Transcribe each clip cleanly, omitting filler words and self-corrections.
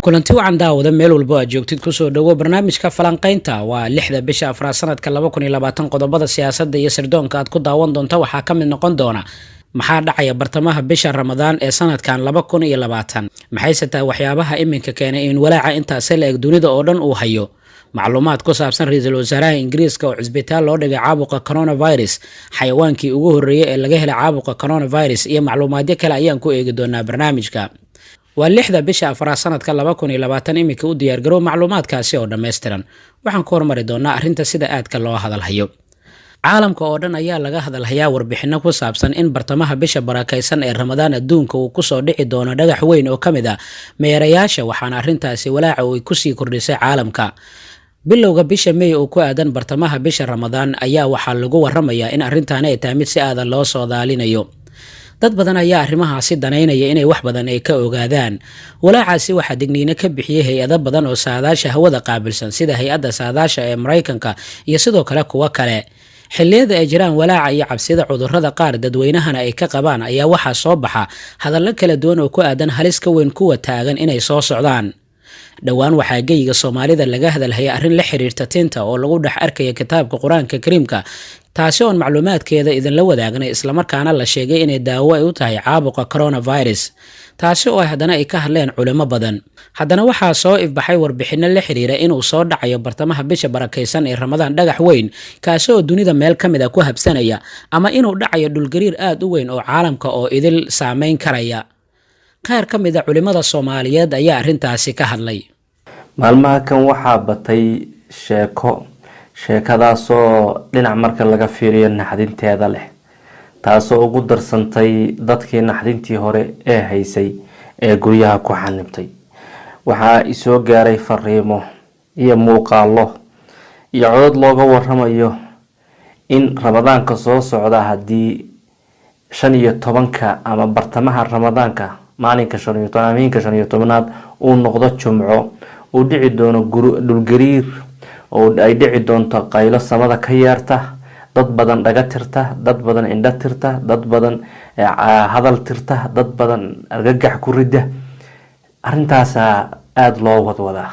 Kulanti wacan daawada, meel walbo aad joogtid, kusoo dhawo barnaamijka falanqaynta. Waa 6da bisha afraad sanadka 2020. Qodobada siyaasadda iyo sirdoonka aad ku daawan doonta waxaa ka mid noqon doona: maxaa dhacaya bartamaha bisha Ramadaan ee sanadkan 2020? Maxayse tahay waxyaabaha iminka keenay in walaaca intaasi la eg dunida oo dhan uu hayo? Macluumaad ku saabsan ra-iisul wasaaraha Ingiriiska oo cisbitaal loo dhigay caabuqa coronavirus, xayawaankii ugu horreeyey ee laga helay caabuqa coronavirus iyo macluumaadyo kale ayaan ku eegi doonaa barnaamijka. Waa 6da bisha afraad sanadka 2020. Iminka u diyaargarow macluumaadkaasi oo dhammaystiran. Waxaan ku hormari doonaa arrinta sida aadka loo hadalhayo. Caalamka oo dhan ayaa laga hadalhayaa warbixino ku saabsan in bartamaha bisha barakaysan ee Ramadaan adduunka uu kusoo dhici doono dhagax weyn oo ka mid ah meerayaasha, waxaana arrintaasi walaaca ay kusii kordhisay caalamka. Bilowga bisha Mey oo ku aadan bartamaha bisha Ramadaan ayaa waxaa lagu waramayaa in arrintaani ay tahay mid si aadan loo soodaalinayo. Dad badan ayaa arrimahaasi danaynaya inay wax badan ay ka ogaadaan. Walaacaasi waxaa digniino ka bixiyey hay-ado badan oo saadaasha hawada qaabilsan, sida hay-adda saadaasha ee Maraykanka iyo sidoo kale kuwo kale. Xilliyada ay jiraan walaaca iyo cabsida cudurrada qaar dadweynahana ay ka qabaan ayaa waxaa soo baxa hadallo kala duwan oo ku aadan halis ka weyn kuwa taagan inay soo socdaan. Dhowaan waxaa geyiga Soomaalida laga hadalhayay arrin la xiriirta tinta oo lagu dhex arkaya kitaabka Qur-aanka Kariimka, taasi oon macluumaadkeeda idinla wadaagnay, islamarkaana la sheegay inay daawo ay u tahay caabuqa coronavirus, taasi oo haddana ay ka hadleen culimo badan. Haddana waxaa soo ifbaxay warbixino la xiriira inuu soo dhacayo bartamaha bisha barakaysan ee Ramadaan dhagax weyn, kaasi oo dunida meel ka mid a ku habsanaya, ama inuu dhacayo dhulgariir aad u weyn oo caalamka oo idil saameyn karaya. Qaar ka mid a culimada Soomaaliyeed ayaa arrintaasi ka hadlay. Maalmaha kan waxaa batay sheeko, sheekadaasoo dhinac marka laga fiiriyo naxdinteeda leh, taasoo ugu darsantay dadkii naxdintii hore ee haysay ee guryaha ku xanibtay. Waxaa isoo gaaray fariimo iyo muuqaalo iyo codod looga waramayo in Ramadaanka soo socda, haddii 15-ka ama bartamaha Ramadaanka, maalinka 15, amiinka 15aad uu noqdo Jumco, uu dhici doono dhulgariir oo ay dhici doonto qaylo samada ka yeerta, dad badan dhaga tirta, dad badan indho tirta, dad badan hadal tirta, dad badan argagax ku rida. Arrintaasaa aada loo wadwadaa.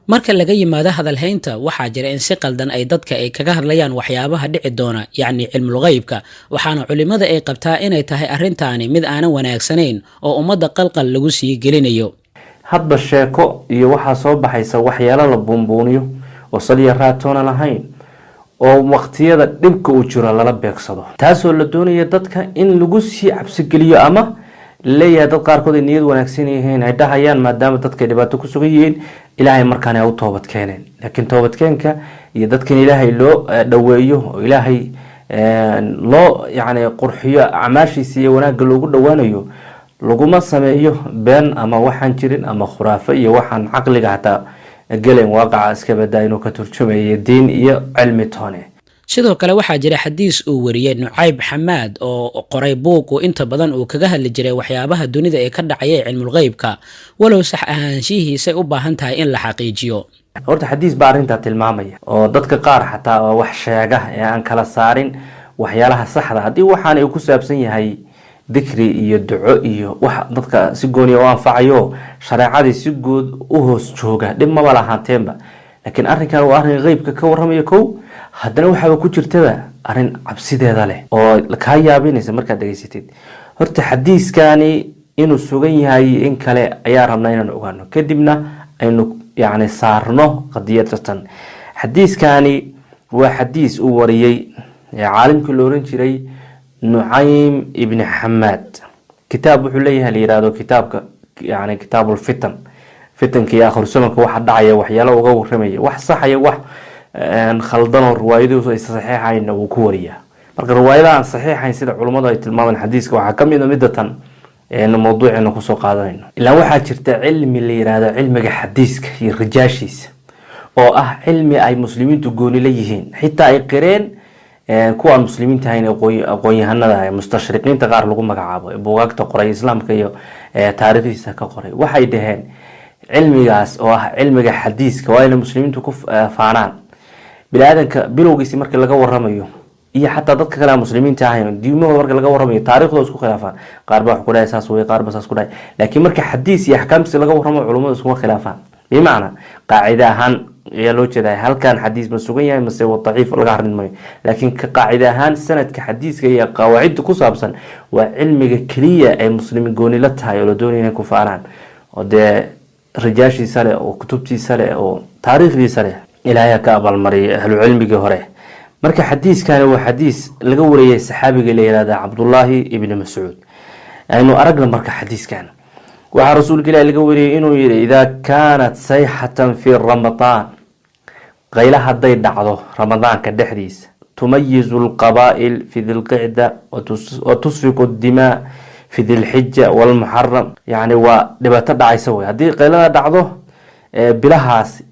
Marka laga yimaado hadalhaynta, waxaa jira in si qaldan ay dadka ay kaga hadlayaan waxyaabaha dhici doona, yacni cilmulgheybka, waxaana culimmada ay qabtaa inay tahay arrintaani mid aanan wanaagsanayn oo ummadda qalqal lagu sii gelinayo. Hadba sheeko iyo waxaa soo baxaysa waxyaalo la buunbuuniyo oo saliya raatoona lahayn, oo waqtiyada dhibka uu jiro lala beegsado, taasoo la doonayo dadka in lagu sii cabsigeliyo, ama leeyahay dad qaarkood ay niyad wanaagsan yihiin, ay dhahayaan maadaama dadkay dhibaato ku sugan yihiin, Ilaahay markaan ay u toobad keeneen. Laakiin toobadkeenka iyo dadkan Ilaahay loo dhoweeyo oo Ilaahay loo yacni qurxiyo acmaashiisa iyo wanaagga loogu dhowaanayo laguma sameeyo been ama waxaan jirin ama khuraafo iyo waxaan caqliga hataa gelen, waaqaca iska badaa inuu ka turjumayo diin iyo cilmi toone. Sidoo kale waxaa jira xadiis uu wariyey Nucayb Xamaad oo qoray buug uu inta badan uu kaga hadli jiray waxyaabaha dunida ee ka dhacaya ee cilmulgheybka, walow sax ahaanshihiisay u baahan tahay in la xaqiijiyo. Horta xadiis baa arrintaa tilmaamaya, oo dadka qaar xataa oo wax sheega ee aan kala saarin waxyaalaha saxda, haddii waxaana uu ku saabsan yahay dikri iyo duco iyo wax dadka si gooniya u anfacayo, shareecadii si guud u hoos jooga, dhib maba lahaanteenba. Laakiin arrinkan waa arrin qeybka ka warramaya kow, haddana waxaaba ku jirtaba arrin cabsideeda leh oo kaa yaabinaysa markaad dhegeysatid. Horta xadiiskani inuu sugan yahay in kale ayaa rabnaa inaan ogaano, kadibna aynu yacni saarno qadiyadatan. Xadiiskani waa xadiis uu wariyey caalimkii la oran jiray Nucaym ibni Xamaad. Kitaab wuxuu leeyahay la yihahdo kitaabka yani Kitaabulfitan, fitanka iyo akhirsamanka waxa dhacaya waxyaalo uga waramaya, wax saxaya, wax khaldanoo riwaayadiisu ay saxiixayn wuu ku wariyaa. Marka riwaayada aan saxiixayn, sida culummadu ay tilmaamaan, xadiiska waxaa kamid a midda tan eenu mawduuceena kusoo qaadanayno. Ilaa waxaa jirta cilmi la yihahdo cilmiga xadiiska iyo rijaashiisa, oo ah cilmi ay muslimiintu gooni la yihiin, xitaa ay qireen kuwa aan muslimiinta ahayn, aqoon-yahanada mustashriqiinta qaar lagu magacaabo ee buugaagta qoray, islaamka iyo taariikhdiisa ka qoray. Waxay dhaheen cilmigaas oo ah cilmiga xadiiska waa inay muslimiintu ku faanaan. Bini aadanka bilowgiisi markii laga waramayo Iyo xataa dadka kale aan muslimiinta ahayn, diimahooda marka laga warramayo, taariikhdooda isku khilaafaan. Qaar baa wax ku dhahay saas wey, qaar ba saas ku dhahay. Laakiin marka xadiis iyo axkaamtiisa laga warramo, culummadu iskuma khilaafaan. Bimacnaa, qaacide ahaan ayaa loo jeedaa. Halkan xadiis ma sugan yahay mase wa daciif, laga hadli mayo. Laakiin ka qaacide ahaan, sanadka xadiiska iyo qawaacidda ku saabsan waa cilmiga keliya ay muslimiin gooni la tahay oo la doonaya inay ku faanaan, oo dee rijaashiisa leh, oo kutubtiisa leh, oo taariikhdiisa leh. Ilaahay ha ka abaalmariyay ahlu cilmigii hore. Marka xadiiskani waa xadiis laga wariyay saxaabiga la yihahda Cabdullaahi ibni Mascuud. Aynu aragna marka xadiiskan. Waxaa rasuulka Ilahi laga wariyay inuu yihi: "Idaa kaanat sayxatan fi Ramadaan", qayla hadday dhacdo Ramadaanka dhexdiisa, "tumayizu alqabaa'il fi Dilqicda wa tusfiku dimaa fi Dilxija walmuxaram". Yani waa dhibaato dhacaysa wey. Haddii qaylada dhacdo, bilahaas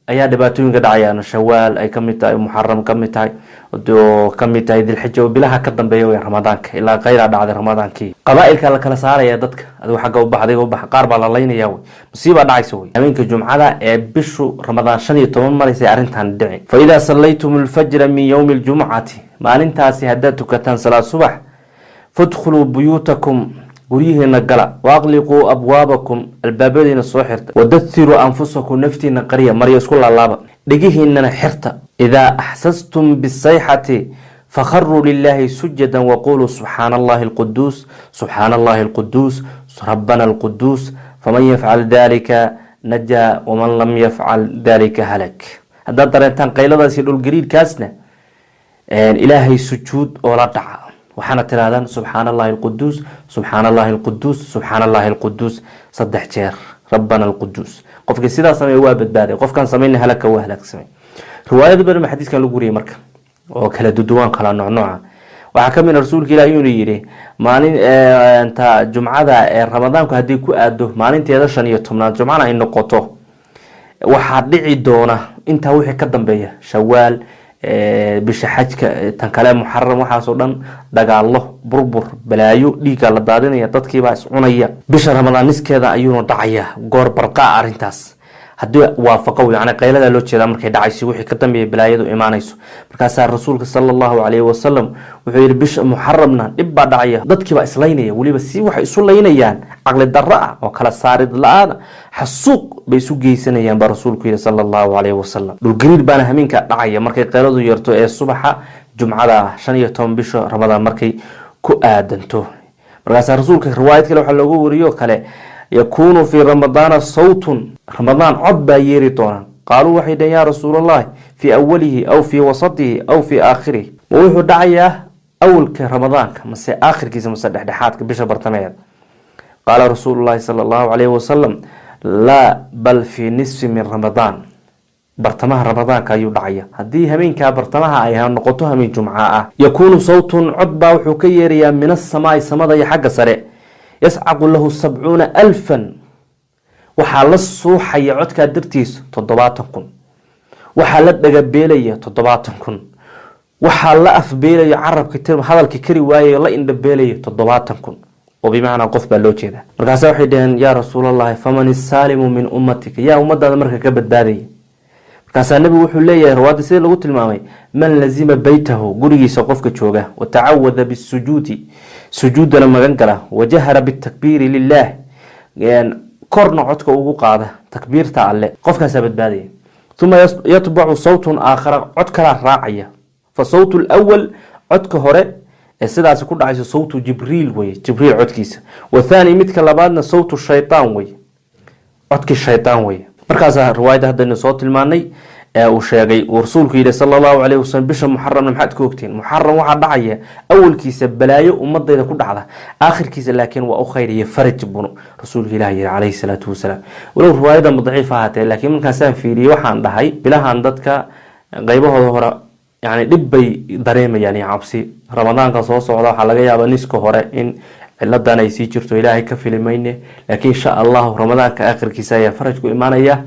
ayaa dhibaatooyinka dhacayaan. Shawaal ay kamid tahay, Muxaram kamid tahay, oo kamid tahay Dilxija, oo bilaha ka dambeeya wey Ramadaanka. Ilaa qaylaa dhacday Ramadaankii, qabaa-ilka la kala saaraya dadka, adigu xagga ubax, adiga ubax, qaar baa la laynaya wey. Musiibaa dhacaysa wey. Habeenka Jumcada ee bishu Ramadaan 15 maraysa arrintan dhici. "Fa idaa sallaytum alfajra min yowmi aljumcati", maalintaasi haddaad tukataan salaad subax, "fadkhuluu buyuutakum", guryihiina gala, "waaqliquu abwaabakum", albaabadiina soo xirta, "wadathiruu anfusakum", naftiina qariya, maryo isku laalaaba, dhegihiinana xirta. "Idaa axsastum bisayxati fakharuu lilaahi sujadan waquluu subxaana Allahi alquduus, subxaana Allahi alquduus, rabbana alquduus. Faman yafcal dalika najaa, waman lam yafcal dalika halak." Haddaad dareentaan qayladaas iyo dhulgariirkaasna, Ilaahay sujuud oo la dhaca, waxaana tirahdaan subxaana Allahi alquduus, subxaana Allahi alquduus, subxaana Allahi alquduus saddex jeer, rabbana alquduus. Qofkii sidaa sameeya waa badbaaday, qofkaan samayna halaka, waa halaagsamay. Riwaayada badan ba xadiiskan lagu wariyay marka, oo kala duduwan, kala noocnooca. Waxaa kamid a rasuulka Ilahi inuu yidhi: maalin ta Jumcada ee Ramadaanku haddii ku aado maalinteeda 15aad, Jumcana ay noqoto, waxaa dhici doona intaa wixii ka dambeeya, Shawaal, bisha xajka, tan kale Muxaram, waxaasoo dhan dagaalo, burbur, balaayo, dhiiggaa la daadinaya, dadkiibaa iscunaya. Bisha Ramadaan niskeeda ayuuna dhacaya goor barqaa arrintaas haddii waafaqo. Yani qayladaa loo jeedaa markay dhacayso, wixii ka dambeeya balaayadu imaanayso. Markaasaa rasuulka sala Allahu calayhi wasalam wuxuu yihi: bisha Muxaramna dhib baa dhacaya, dadkiibaa islaynaya, weliba si waxay isu laynayaan caqli darro ah oo kala saarid la-aan, xasuuq bay isu geysanayaan, baa rasuulku yihi sala Allahu calayhi wasalam. Dhulgariir baana hameenka dhacaya markay qayladu yarto ee subaxa Jumcada ah, 15 bisha Ramadaan markay ku aadanto. Markaasaa rasuulka riwaayad kale waxaa loogu wariyo kale: "Yakuunu fii Ramadaana sawtun", Ramadaan cod baa yeeri doona. Qaaluu, waxay dhaheen: "Yaa Rasuulallahi, fii awalihi aw fii wasatihi aw fii aakhirihi?" Ma wuxuu dhacayaa awalka Ramadaanka, mase aakhirkiisa, mase dhexdhexaadka bisha bartameed? Qaala rasuulu llahi sala Allahu calayhi wasalam: "Laa, bal fii nisfi min Ramadaan." Bartamaha Ramadaanka ayuu dhacaya haddii habeenkaa bartamaha ay noqoto habeen Jumca ah. "Yakuunu sawtun", cod baa wuxuu ka yeerayaa, "min asamaai", samada iyo xagga sare, "yascaqu lahu 70,000", waxaa la suuxaya codkaa dartiis 70,000, waxaa la dhagabeelaya 70,000, waxaa la afbeelaya, carabka hadalka kari waayay, la indhabeelaya 70,000, oo bimacnaa qof baa loo jeedaa. Markaasa waxay dhaheen: "Yaa Rasuulallahi, faman isaalimu min ummatika?" Yaa ummadaada marka ka badbaadaya? Markaasaa nebigu wuxuu leeyahay, riwaayadda sida lagu tilmaamay: "Man lazima beytahu", gurigiisa qofka jooga, "watacawada bisujuudi", sujuuddana magan gala, "wajahara bitakbiiri lilah", korna codka ugu qaada takbiirta Alle, qofkaasaa badbaadaya. "Uma yatbacu sawtun aakhara", cod kalaa raacaya. "Fa sawtu lwal", codka hore ee sidaasi ku dhacayso, "sawtu Jibriil" wey, Jibriil codkiisa. "Wathaani", midka labaadna, "sawtu shaytaan" wey, codkii shaytaan wey. Markaasaa riwaayadda haddaynu soo tilmaanay ee uu sheegay, uu rasuulku yidhi sala Allahu calayhi wasalam: bisha Muxaramna maxaad ka ogtiin? Muxaram waxaa dhacaya awalkiisa balaayo ummadayda ku dhacda, aakhirkiisa laakiin waa u khayr iyo faraj, bunu rasuulka Ilaah yihi calayhi salaatu wasalaam. Walow riwaayadda daciif ahaatee, laakiin markaasaan fiiriyey, waxaan dhahay bilahan dadka qaybahooda hore yani dhib bay dareemayaan iyo cabsi. Ramadaanka soo socda waxaa laga yaabaa niska hore in ciladan ay sii jirto, Ilaahay ka fili mayne, laakiin insha Allahu Ramadaanka aakhirkiisa ayaa farajku imaanaya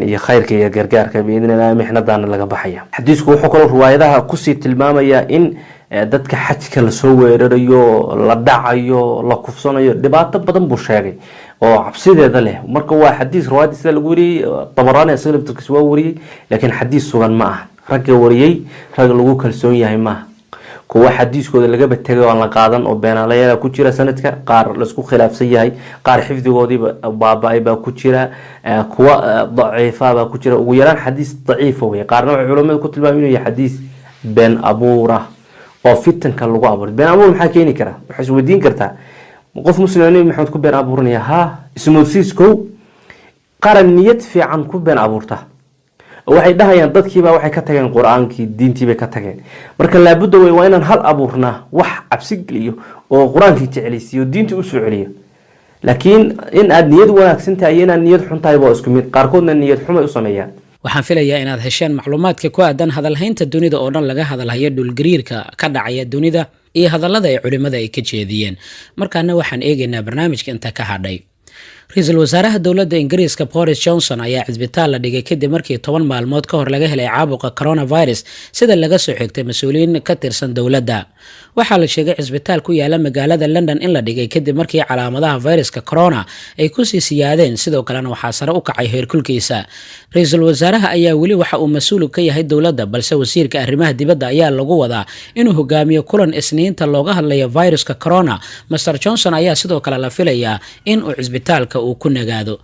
iyo khayrka iyo gargaarka biidn Illah, mixnadana laga baxaya. Xadiisku wuxuu kaloo riwaayadaha kusii tilmaamaya in dadka xajka lasoo weerarayo, la dhacayo, la kufsanayo. Dhibaato badan buu sheegay oo cabsideeda leh. Marka waa xadiis riwaayadda sida lagu wariyey, Dabaraani isaga laftirkiisa waa wariyey, laakiin xadiis sugan ma aha. Ragga wariyey rag lagu kalsoon yahay maaha. Kuwa xadiiskooda lagaba tegay oo aan la qaadan oo beenaalayaala ku jira sanadka, qaar laisku khilaafsan yahay, qaar xifdigoodiiba baaba-ay baa ku jira, kuwa daciifa baa ku jira. Ugu yaraan xadiis daciifa wey. Qaarna waxay culamadu ku tilmaamay inuu yahay xadiis been abuura oo fitanka lagu abuuray. Been abuur maxaa keeni kara? Waxay isweydiin kartaa, qof Muslim Nabi Maxamed ku been abuuranaya? Haa, ismoodsiis kow, qaran niyad fiican ku been abuurta. Waxay dhahayaan dadkiibaa waxay ka tageen Qur-aankii, diintiibay ka tageen. Marka laabudda wey waa inaan hal abuurnaa wax cabsi geliyo oo Qur-aankii jeclaysiiyo, diintii usoo celiyo. Laakiin in aad niyad wanaagsan tahay iyo inaad niyad xun tahay waa isku mid. Qaarkoodna niyad xumay u sameeyaan. Waxaan filayaa inaad hesheen macluumaadka ku aadan hadalhaynta dunida oo dhan laga hadalhayo, dhulgariirka ka dhacaya dunida iyo hadallada ay culimmada ay ka jeediyeen. Markaana waxaan eegaynaa barnaamijka inta ka hadhay. Ra-iisul wasaaraha dowladda Ingiriiska Boris Johnson ayaa cisbitaal la dhigay kadib markii 10 maalmood ka hor laga helay caabuqa coronavirus, sida laga soo xigtay mas-uuliyiin ka tirsan dowladda. Waxaa la sheegay cisbitaal ku yaala magaalada London in la dhigay kadib markii calaamadaha viruska corona ay kusii siyaadeen. Sidoo kalena waxaa sare u kacay heerkulkiisa. Ra-iisul wasaaraha ayaa weli waxa uu mas-uul ka yahay dowladda, balse wasiirka arrimaha dibadda ayaa lagu wadaa inuu hogaamiyo kulan Isniinta looga hadlayo viruska corona. Mister Johnson ayaa sidoo kale la filayaa in uu cisbitaalka uu ku nagaado.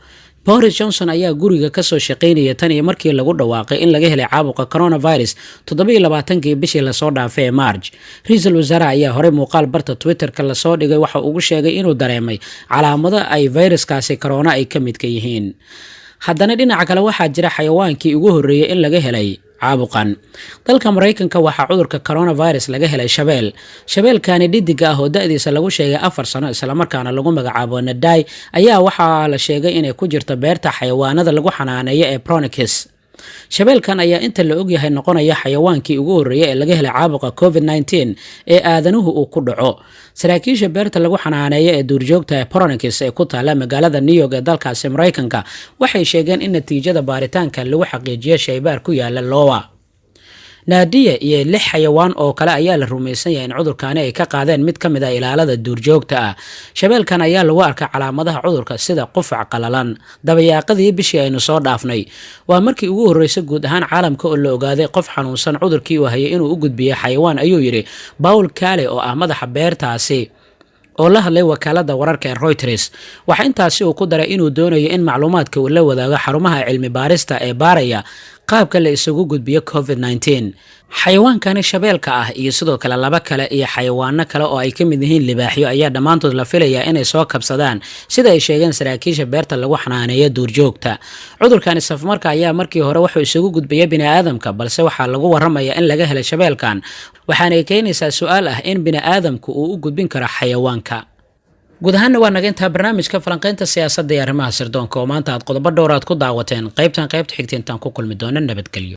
Boris Johnson ayaa guriga kasoo shaqaynaya tan iyo markii lagu dhawaaqay in laga helay caabuqa coronavirus 27-kii bishii lasoo dhaafay ee March. Ra-iisul wasaaraha ayaa horey muuqaal barta Twitterka lasoo dhigay waxa ugu sheegay inuu dareemay calaamado ay viruskaasi corona ay ka midka yihiin. Haddana dhinaca kale, waxaa jira xayawaankii ugu horreeyey in laga helay caabuqan. Dalka Maraykanka waxaa cudurka coronavirus laga helay shabeel. Shabeelkani dhidiga ah oo da-diisa lagu sheegay 4 sano, islamarkaana lagu magacaabo Naday, ayaa waxaa la sheegay inay ku jirto beerta xayawaanada lagu xanaaneeyo ee Phoenix. Shabeelkan ayaa inta la ogyahay noqonaya xayawaankii ugu horreeyay ee laga helay caabuqa COVID-19 ee aadanuhu uu ku dhaco. Saraakiisha beerta lagu xanaaneeyo ee duurjoogta ee Phoenix ee ku taala magaalada New York ee dalkaasi Maraykanka waxay sheegeen in natiijada baaritaanka lagu xaqiijiyo shaybaar ku yaala Lowa. Naadiya iyo lix xayawaan oo kale ayaa la rumaysan yahay in cudurkaani ay ka qaadeen mid ka mid ah ilaalada duurjoogta ah. Shabeelkan ayaa lagu arkay calaamadaha cudurka sida qufac qalalan dabayaaqadii bishii aynu soo dhaafnay. Waa markii ugu horreysay guud ahaan caalamka oo la ogaaday qof xanuunsan cudurkii uu hayay inuu u gudbiyey xayawaan, ayuu yidhi Paul Kale oo ah madaxa beertaasi oo la hadlay wakaalada wararka ee Reuters. Waxaa intaasi uu ku daray inuu doonayo in macluumaadka uu la wadaago xarumaha cilmi baarista ee baaraya qaabka la isugu gudbiyo COVID-19. Xayawaankani shabeelka ah iyo sidoo kale laba kale iyo xayawaano kale oo ay ka mid yihiin libaaxyo ayaa dhammaantood la filayaa inay soo kabsadaan, sida ay sheegeen saraakiisha beerta lagu xanaaneeyo duurjoogta. Cudurkani safmarka ayaa markii hore wuxuu isugu gudbaya biniaadamka, balse waxaa lagu waramayaa in laga helay shabeelkan, waxaanay keenaysaa su-aal ah in biniaadamku uu u gudbin karo xayawaanka. Guud ahaanna waa naga intaa barnaamijka falanqeynta siyaasadda iyo arrimaha sirdoonka oo maanta aad qodobo dhowr aad ku daawateen. Qaybtan qaybta xigta intaan ku kulmi doono, nabadgelyo.